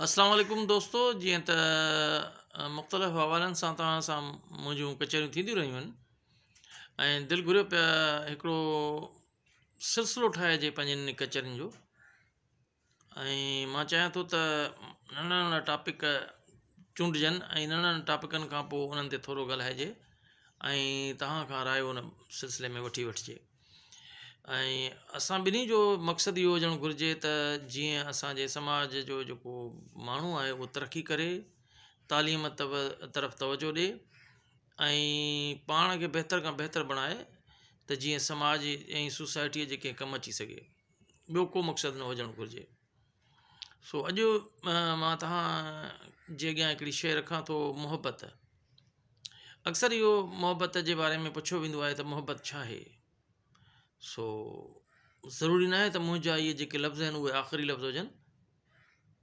اسلام عليڪم دوستو جيئن ته مختلف حوالن سان توهان سان منهنجون ڪچهريون ٿينديون رهيون آهن ۽ دل گهريو پيا هڪڙو سلسلو ٺاهجي پنهنجن ڪچهرين جو ۽ مان چاهيان ٿو ته ننڍا ننڍا ٽاپڪ چونڊجن ۽ ننڍن ننڍن ٽاپڪن کان پوء انهن تي ٿورو ڳالهائجي ۽ توهان کان رايو ان سلسلي ۾ وٺي وٺجي ۽ اسان ٻنهي جو مقصد اهو هجڻ گهرجي ته جيئن اسان جي سماج جو جيڪو ماڻهو آهي اهو ترقي ڪري تعليم طرف توجهه ڏي ۽ پاڻ کي بهتر کان بهتر بڻائي ته جيئن سماج ۽ سوسائٽيءَ جي ڪنهن ڪم اچي سگهي ٻيو ڪو مقصد نه هجڻ گهرجي سو اڄ مان توهان جي اڳيان هڪڙي شيءِ رکان ٿو محبت اڪثر اهو محبت جي باري ۾ پڇيو ويندو آهي ته محبت ڇا آهي؟ سو ضروري نه آهي ته منهنجا اهي جيڪي لفظ آهن اهي آخري لفظ هجن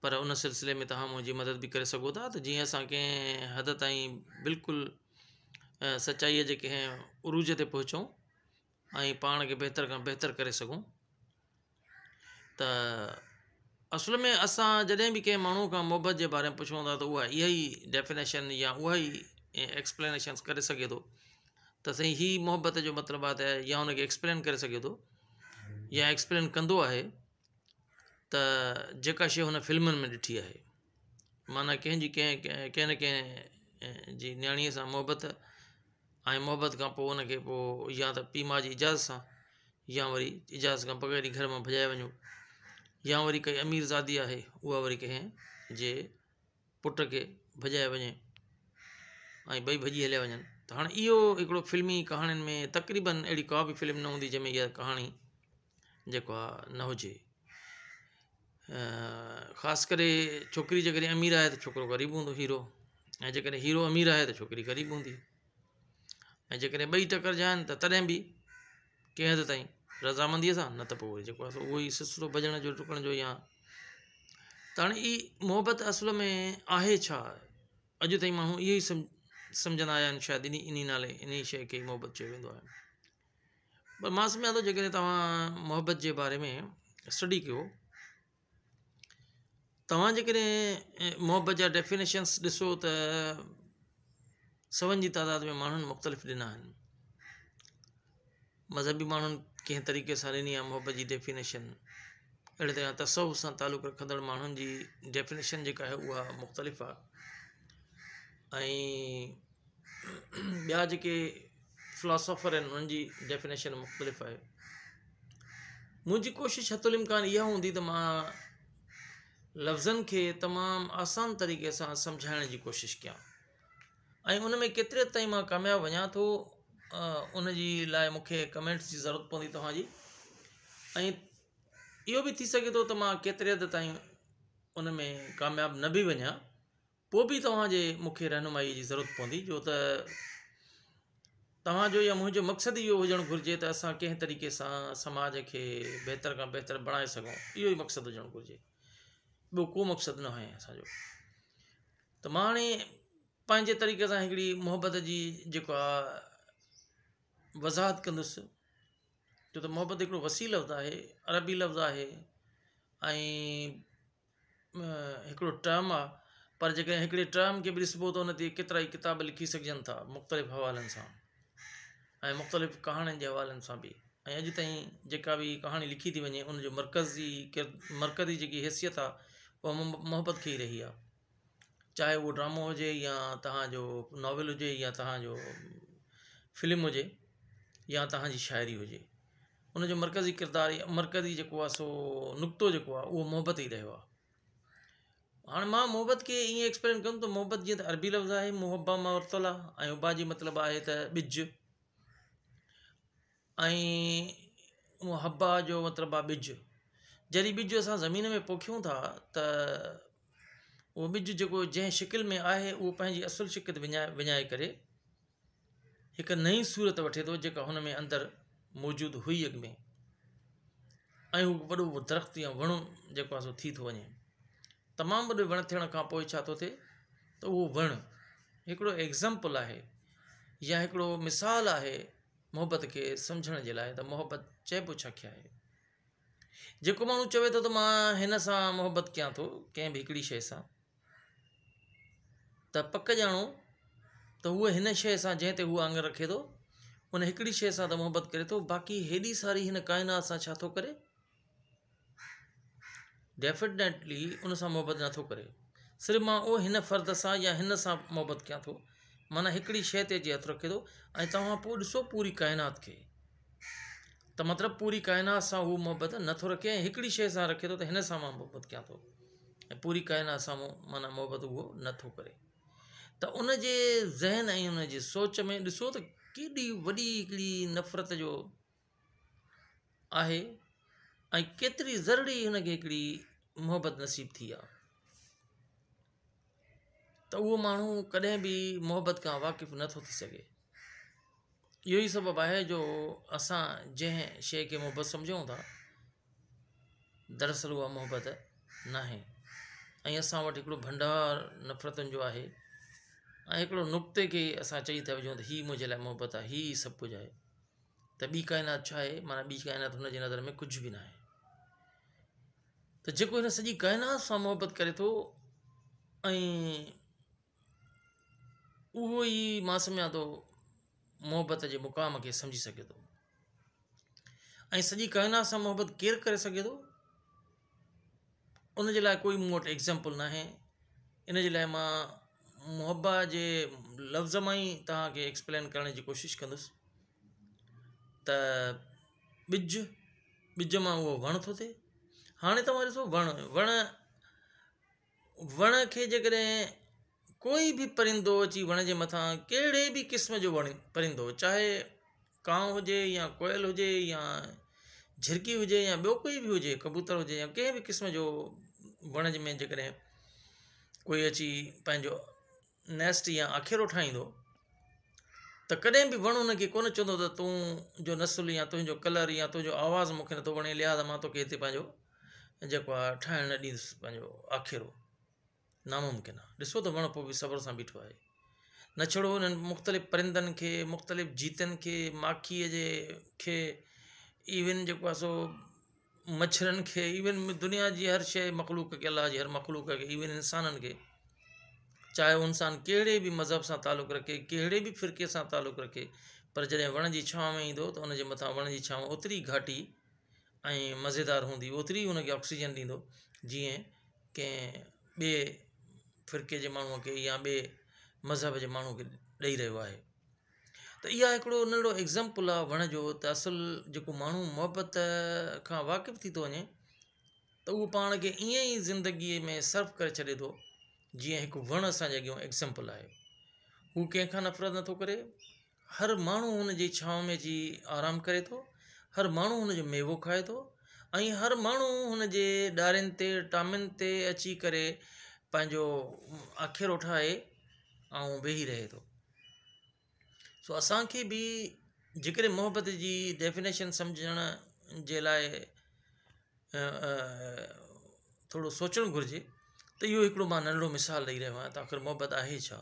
پر ان سلسلي ۾ توهان منهنجي مدد به ڪري سگهو ٿا ته جيئن اسان ڪنهن حد تائين بلڪل سچائيءَ جي ڪنهن عروج تي پهچون ۽ پاڻ کي بهتر کان بهتر ڪري سگهون ته اصل ۾ اسان جڏهن به ڪنهن ماڻهوءَ کان محبت جي باري ۾ پڇون ٿا ته اها اها ئي ڊيفينيشن يا اها ئي ايڪسپلينيشنس ڪري سگهي ٿو ته سائين هي محبت جو مطلب آهي ته يا ان کي ايڪسپلين ڪري سگهي ٿو يا ايڪسپلين ڪندو آهي ته جيڪا شيءِ هن فلمن ۾ ڏٺي آهي معنيٰ ڪنهن جي ڪنهن ڪنهن نه ڪنهن جي نياڻيءَ سان محبت ۽ محبت کان پوءِ ان کي پوءِ يا ته پيءُ ماءُ جي اجازت سان يا وري اجازت کان بغير ئي گهر مان ڀڄائي وڃو يا وري ڪائي اميرزادي آهي اها وري ڪنهن جي پٽ کي ڀڄائي وڃي ۽ ٻئي ڀڄي هليا وڃن ته هاڻي اهو هڪڙو فلمي ڪهاڻين ۾ تقريبن اهڙي ڪا به فلم نه هوندي جنهن ۾ اها ڪهاڻي جيڪو آهي نه هجي خاص ڪري ڇوڪري جيڪڏهن امير آهي ته ڇوڪرو غريب هوندو هيرو ۽ جيڪڏهن هيرو امير آهي ته ڇوڪري غريب هوندي ۽ جيڪڏهن ٻئي ٽڪرجن ته تڏهن به ڪنهن حد تائين رضامنديءَ سان نه ته پوءِ وري جيڪو آهي سو اهو ئي سلسلو ڀڄڻ جو ڊڪڻ جو يا ته هاڻي هي محبت اصل ۾ آهي ڇا اڄ تائين ماڻهو اهو ئي سمجهندا آيا آهن شايد انهي انهي نالي انهي شيءِ کي محبت چيو ويندو آهي پر مان سمجهان ٿو جيڪڏهن توهان محبت جي باري ۾ اسٽڊي ڪيو توهان جيڪڏهن محبت جا ڊيفينيشنس ڏسو ته سون جي تعداد ۾ ماڻهن مختلف ڏنا آهن مذهبي ماڻهن ڪنهن طريقي سان ڏني آهي محبت جي ڊيفينيشن اهڙي طرح تصوف سان تعلق رکندڙ ماڻهن جي ڊيفينيشن جيڪا آهي اها مختلف آهي ۽ ٻيا جيڪي فلاسافر آهن انهن جي ڊيفينيشن مختلف آهي منهنجي ڪوشش حتي الامڪان اها هوندي ته مان لفظن کي تمام آسان طريقي سان سمجهائڻ جي ڪوشش ڪيان ۽ ان ۾ ڪيتري حد تائين مان ڪامياب وڃان ٿو ان جي لاءِ مون کي ڪمينٽس جي ضرورت پوندي توهان جي ۽ اهو به ٿي سگهي ٿو ته مان ڪيتري حد تائين ان ۾ ڪامياب نه به وڃان پوءِ به توهان جي مون کي رهنمائيءَ جي ضرورت پوندي جو ته توهان جو يا منهنجو مقصد اهو هجڻ گهرجي ته اسان ڪنهن طريقي سان سماج کي بهتر کان بهتر بڻائي سگهون اهو ئي مقصد هجڻ گهرجي ٻيو ڪو مقصد نه آهي اسان جو ته مان هاڻي پنهنجي طريقي سان هڪڙي محبت جي جيڪو آهي وضاحت ڪندس ڇو ته محبت هڪڙو وسيع لفظ آهي عربي لفظ آهي ۽ هڪڙو ٽرم آ پر جيڪڏهن هڪڙي ٽرم کي به ڏسبو ته ان تي ڪيترا ئي ڪتاب لکي سگهجن ٿا مختلف حوالن سان ۽ مختلف ڪهاڻين جي حوالن سان به ۽ اڄ تائين جيڪا به ڪهاڻي لکي ٿي وڃي ان جو مرڪزي مرڪزي جيڪي حيثيت آ اها محبت کي ئي رهي آ چاهي اهو ڊرامو هجي يا توهان جو ناول هجي يا توهان جو فلم هجي يا توهان جي شاعري هجي ان جو مرڪزي ڪردار يا مرڪزي جيڪو آهي سو نقطو جيڪو آهي اهو محبت ئي رهيو آهي هاڻي مان محبت کي ائين ايڪسپلين ڪندم ته محبت جيئن ته عربي لفظ آهي محبه مان ورتل آهي ۽ حبه جي مطلب آهي ته ٻج ۽ محبه جو مطلب آهي ٻج جڏهن ٻج اسان زمين ۾ پوکيون ٿا ته اهو ٻج جيڪو جنهن شڪل ۾ آهي اهو پنهنجي اصل شڪل وڃائي وڃائي ڪري هڪ نئين صورت وٺي ٿو جيڪا هن ۾ اندر موجود هئي اڳ ۾ ۽ هو وڏو درخت يا وڻ جيڪو آهي سو ٿي ٿو وڃي تمام وڏو وڻ ٿيڻ کان پوءِ ڇا ٿو ٿئي ته اهو وڻ هڪڙو ايگزامپل آهي يا هڪڙو مثال آهي محبت کي سمجهڻ جي لاءِ ته محبت چئبو ڇا کي آهي. جيڪو ماڻهو چوي ٿو ته مان هن سان محبت ڪيان ٿو ڪنهن به هڪڙي شيء سان ته پڪ ڄاڻو ته هو هن شيء سان جنهن تي هو آڱر رکي ٿو ان هڪڙي شيء سان ته محبت ڪري ٿو باقي هيڏي ساري هن ڪائنات سان ڇا ٿو ڪري؟ ڊيفنيٽلي ان سان محبت نٿو ڪري صرف مان اهو هن فرد سان يا هن سان محبت ڪيان ٿو معنيٰ هڪڙي شيء تي اچي هٿ رکي ٿو ۽ توهان پوء ڏسو پوري ڪائنات کي ته مطلب پوري ڪائنات سان هو محبت نٿو رکي ۽ هڪڙي شيء سان رکي ٿو ته هن سان مان محبت ڪيان ٿو ۽ پوري ڪائنات سان معنيٰ محبت اهو نٿو ڪري ته ان جي ذهن ۽ ان جي سوچ ۾ ڏسو ته ڪيڏي وڏي هڪڙي نفرت جو آهي ۽ ڪيتري ذرڙي هن کي هڪڙي محبت نصيب ٿي آهي ته اهو ماڻهو ڪڏهن به محبت کان واقف نٿو ٿي سگهي اهو ئي سبب آهي جو اسان جنهن شيء کي محبت سمجهون ٿا دراصل اها محبت ناهي ۽ اسان وٽ هڪڙو ڀنڊار نفرتن جو آهي ۽ هڪڙو نقطي کي اسان چئي ٿا وجهون ته هي منهنجي لاء محبت آهي هي سڀ ڪجهه آهي ته ٻي ڪائنات ڇا آهي معنيٰ ٻي ڪائنات هن جي نظر ۾ ڪجهه به ناهي ته جيڪو هن سڄي ڪائنات سان محبت ڪري ٿو ۽ اهو ئي مان سمجهان ٿو محبت جي مقام کي سمجهي سگهي ٿو ۽ سڄي ڪائنات سان محبت ڪير ڪري سگهي ٿو ان جي لاء ڪوئي مون وٽ ايگزامپل ناهي ان جي لاء مان محبت جي لفظ مان ئي توهان کي ايڪسپلين ڪرڻ جي ڪوشش ڪندس ته ٻج ٻج مان اهو وڻ ٿو ٿئي هاڻي توهان ڏسو وڻ وڻ وڻ کي جيڪڏهن ڪوئي به پرندو اچي وڻ جي مٿان ڪهڙي به قسم جو وڻ پرندو چاهي ڪانءُ هجي يا ڪوئل هجي يا جهرڪي هجي يا ٻيو ڪوئي به هجي ڪبوتر هجي يا ڪنهن به قسم جو وڻ ۾ جيڪڏهن ڪوئي اچي پنهنجو نيسٽ يا آکيرو ٺاهيندو ته ڪڏهن به وڻ ان کي ڪونه چوندو ته تنهنجو نسل يا تنهنجو ڪلر يا تنهنجو آواز مون کي نٿو وڻي لهٰذا مان توکي هتي پنهنجو جيڪو آهي ٺاهڻ نه ڏيندس پنهنجو آکيرو ناممڪن آهي ڏسو ته وڻ پوء به صبر سان بيٺو آهي نه ڇڙو انهن مختلف پرندن کي مختلف جيتن کي ماکيء جي کي ايون جيڪو آهي سو مڇرن کي ايون دنيا جي هر شيء مخلوق کي الله جي هر مخلوق کي ايون انسانن کي چاهي اهو انسان ڪهڙي به مذهب سان تعلق رکي ڪهڙي به فرقي سان تعلق رکي پر جڏهن وڻ جي ڇانو ۾ ايندو ته ان جي مٿان وڻ جي ڇانو اوتري گهاٽي ۽ مزيدار هوندي اوتري ان کي آڪسيجن ڏيندو جيئن ڪنهن ٻئي فرقي جي ماڻهوء کي يا ٻئي مذهب جي ماڻهوء کي ڏئي رهيو آهي ته اها هڪڙو ننڍڙو ايگزامپل آهي وڻ جو ته اصل جيڪو ماڻهو محبت کان واقف ٿي ٿو وڃي ته اهو پاڻ کي ائين ئي زندگيء ۾ صرف ڪري ڇڏي ٿو جيئن هڪ وڻ اسان جي اڳيان ايگزامپل آهي هو ڪنهن کان نفرت نٿو ڪري هر ماڻهو هن جي ڇانو ۾ اچي آرام ڪري ٿو، هر ماڻهو هن جو ميوو کائي ٿو ۽ هر ماڻهو هن جي ڏارين تي ٽامن تي اچي ڪري پنهنجو آکيرو ٺاهي ۽ ويهي رهي ٿو. سو اسان کي به جيڪڏهن محبت جي ڊيفينيشن سمجهڻ جي لاء ٿورو سوچڻ گهرجي ته اهو هڪڙو مان ننڍڙو مثال ڏئي رهيو آهيان ته آخر محبت آهي ڇا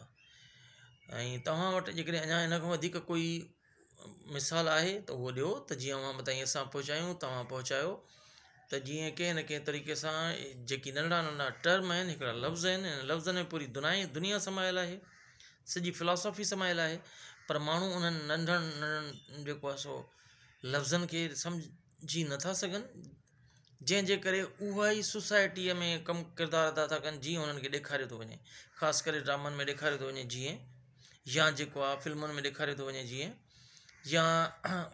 ۽ توهان وٽ جيڪڏهن اڃا ان کان وڌيڪ ڪوئي مثال آهي ته اهو ڏيو ته جيئن اوهان تائين اسان پهچايون توهان پهچايو ته جيئن ڪنهن نه ڪنهن طريقي سان جيڪي ننڍڙا ننڍڙا ٽرم آهن هڪڙا لفظ آهن انهن لفظن ۾ پوري دنيا سمايل آهي سڄي فلاسافي سمايل آهي پر ماڻهو انهن ننڍن ننڍن جيڪو آهي سو لفظن کي سمجهي نٿا سگهن جنهن جي ڪري اها ئي سوسائٽيء ۾ ڪم ڪردار ادا ٿا ڪن جيئن انهن کي ڏيکاريو ٿو وڃي خاص ڪري ڊرامن ۾ ڏيکاريو ٿو وڃي جيئن يا جيڪو آهي فلمن ۾ ڏيکاريو ٿو وڃي جيئن يا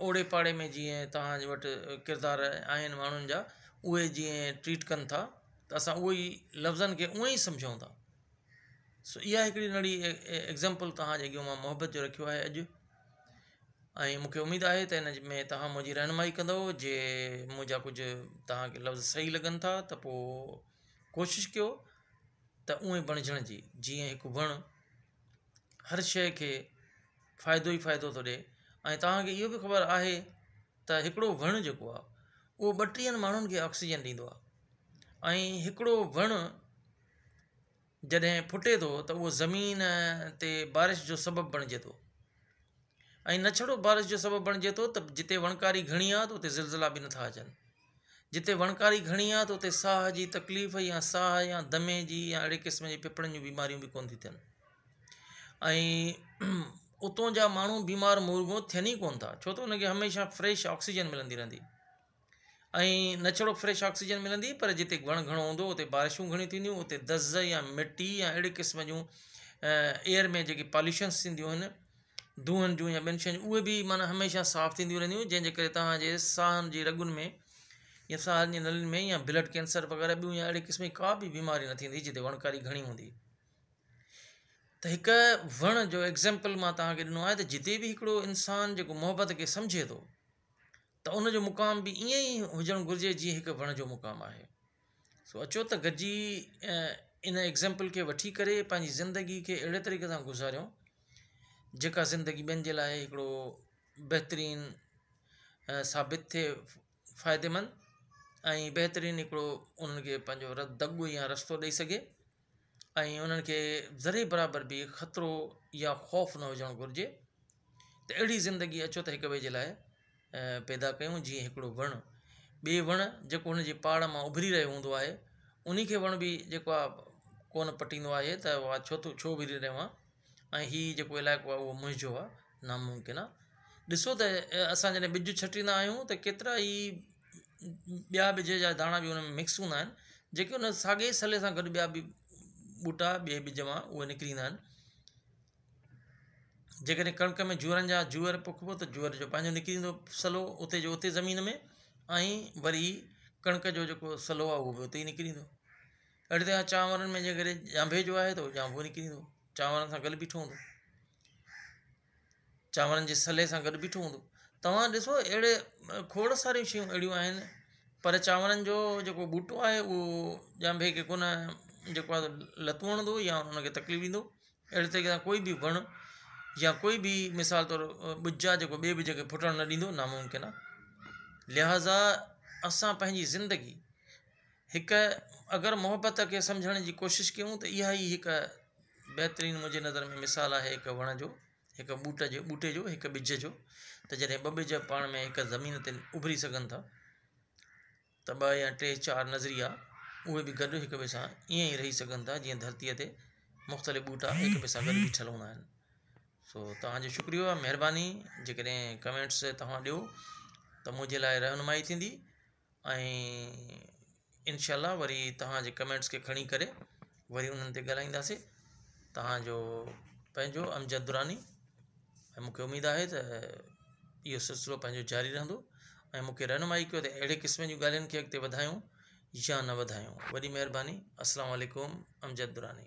اوڙي پاڙي ۾ جيئن توهان وٽ ڪردار آهن ماڻهن جا اهي جيئن ٽريٽ ڪن ٿا ته اسان اهو ئي لفظن کي اونئن ئي سمجهون ٿا سو اها هڪڙي ننڍڙي ايگزامپل توهان جي اڳيان مان محبت جو رکيو آهي اڄ ۽ مون کي اميد آهي ته ان ۾ توهان منهنجي رهنمائي ڪندؤ جي منهنجا ڪجهه توهان کي لفظ صحيح لڳن ٿا ته پوء ڪوشش ڪيو ته اونئي بڻجڻ جي جيئن هڪ وڻ هر شيء کي فائدو ئي فائدو ٿو ڏئي ۽ توهان کي اهو به خبر آهي ته هڪڙو وڻ جيڪو آهي اهو ٻٽيهن ماڻهن کي آڪسيجن ڏيندو آهي ۽ هڪڙو وڻ جڏهن ڦٽي ٿو ته اهو زمين تي بارش جو سبب بڻجي ٿو ۽ نه ڇڙو بارش جو سبب بڻجي ٿو ته جتي وڻڪاري گهڻي آهي ته اتي زلزلا به نٿا اچن. جتي وڻڪاري گهڻي آهي ته اتي ساهه جي تڪليف يا ساهه يا دمي جي يا اهڙي قسم جي ڦڦڙن جون بيماريون به ڪونه ٿيون ٿين ۽ اتان جا ماڻهو بيمار مورڳو ٿين ئي ڪونه ٿا ڇو ته ان کي هميشه فريش آڪسيجن ملندي رهندي ۽ نه ڇڙو فريش آڪسيجن ملندي پر جتي وڻ گهڻو هوندو اتي بارشون گهڻيون ٿينديون اتي دز يا مٽي يا اهڙي قسم جون ايئر ۾ جيڪي پاليوشنس ٿينديون آهن دونهن جون يا ٻين شين جون اهي به معنيٰ هميشه صاف ٿينديون رهنديون جنهن جي ڪري توهان جي ساهن جي رڳن ۾ يا ساهن جي نلين ۾ يا بلڊ ڪينسر وغيره ٻيون يا اهڙي قسم جي ڪا به بيماري نه ٿيندي جتي وڻڪاري گهڻي هوندي ته هڪ وڻ جو ايگزامپل مان توهان کي ڏنو آهي ته جتي به هڪڙو انسان جيڪو محبت کي سمجهي ٿو ته ان جو مقام به ائين ئي هجڻ گهرجي جيئن هڪ وڻ جو مقام آهي سو اچو ته گڏجي ان ايگزامپل کي وٺي ڪري پنهنجي زندگي کي اهڙي طريقي سان گذاريون جيڪا زندگي ٻين جي لاء هڪڙو بهترين ثابت ٿئي فائديمند ۽ بهترين هڪڙو انهن کي پنهنجو دڳ يا رستو ڏئي سگهي ۽ انهن کي ذري برابر به خطرو يا خوف نه هجڻ گهرجي ته اهڙي زندگي اچو ته هڪ ٻئي جي لاء پيدا ڪيون جيئن هڪڙو وڻ ٻئي وڻ جيڪو هن جي پاڙ مان اڀري رهيو هوندو آهي انهي کي وڻ به جيڪو آهي ڪونه پٽيندو آهي ته اها ڇو ٿو ڇو اڀري رهيو آهي ۽ هي جيڪو علائقو آهي اهو منهنجو آهي ناممڪن آهي ڏسو ته اسان جڏهن ٻج ڇٽيندا آهيون ته ڪيترا ئي ٻيا ٻج جا داڻا به ان ۾ مڪس هوندا آهن جيڪي ان ساڳئي سلي سان گڏ ٻيا به ٻوٽا ٻئي ٻج مان اهي نڪري ايندا آهن جيڪڏهن ڪڻڪ ۾ جوئرن جا جوئر پوکبو ته جوئر جو پنهنجو نڪري ايندو سلو اتي جو اتي زمين ۾ ۽ وري ڪڻڪ جو جيڪو سلو آهي اهو به اتي ئي نڪري ايندو اهڙي طرح چانورن ۾ جيڪڏهن ڄانڀي جو آهي ته اهو ڄانڀو نڪري ايندو چانورن سان گڏ بيٺو هوندو چانورن جي سلي سان گڏ بيٺو هوندو توهان ڏسو اهڙي کوڙ ساريون شيون اهڙيون آهن پر چانورن جو جيڪو ٻوٽو آهي اهو ڄانڀي کي ڪونه جيڪو آهي لتون هڻندو يا ان کي تڪليف ڏيندو اهڙي طريقي سان ڪوئي به وڻ يا ڪوئي به مثال طور ٻج آهي جيڪو ٻئي ٻج کي ڦٽڻ نه ڏيندو ناممڪن آهي لهٰذا اسان پنهنجي زندگي هڪ اگر محبت کي سمجهڻ جي ڪوشش ڪيون ته اها ئي هڪ بهترين منهنجي نظر ۾ مثال آهي هڪ وڻ جو هڪ ٻوٽ جو ٻوٽي جو هڪ ٻج جو ته جڏهن ٻه ٻج پاڻ ۾ هڪ زمين تي اڀري سگهن ٿا ته ٻه يا ٽي چار نظريا اهي به گڏ هڪ ٻئي سان ائين ئي رهي سگهن ٿا جيئن ڌرتيء تي مختلف ٻوٽا هڪ ٻئي سان گڏ بيٺل هوندا آهن سو توهان جو شڪريو آهي مهرباني جيڪڏهن ڪمينٽس توهان ڏيو ته منهنجي لاء رهنمائي ٿيندي ۽ انشاء الله وري توهان جي ڪمينٽس کي کڻي ڪري وري انهن تي ڳالهائينداسين توهان جو پنهنجو امجد دراني ۽ مون کي اميد آهي ته اهو سلسلو پنهنجو جاري رهندو ۽ مون کي رهنمائي ڪيو ته اهڙي قسم جون ڳالهين کي اڳتي وڌايون يا نه وڌايون وڏي مهرباني السلام عليڪم امجد دراني.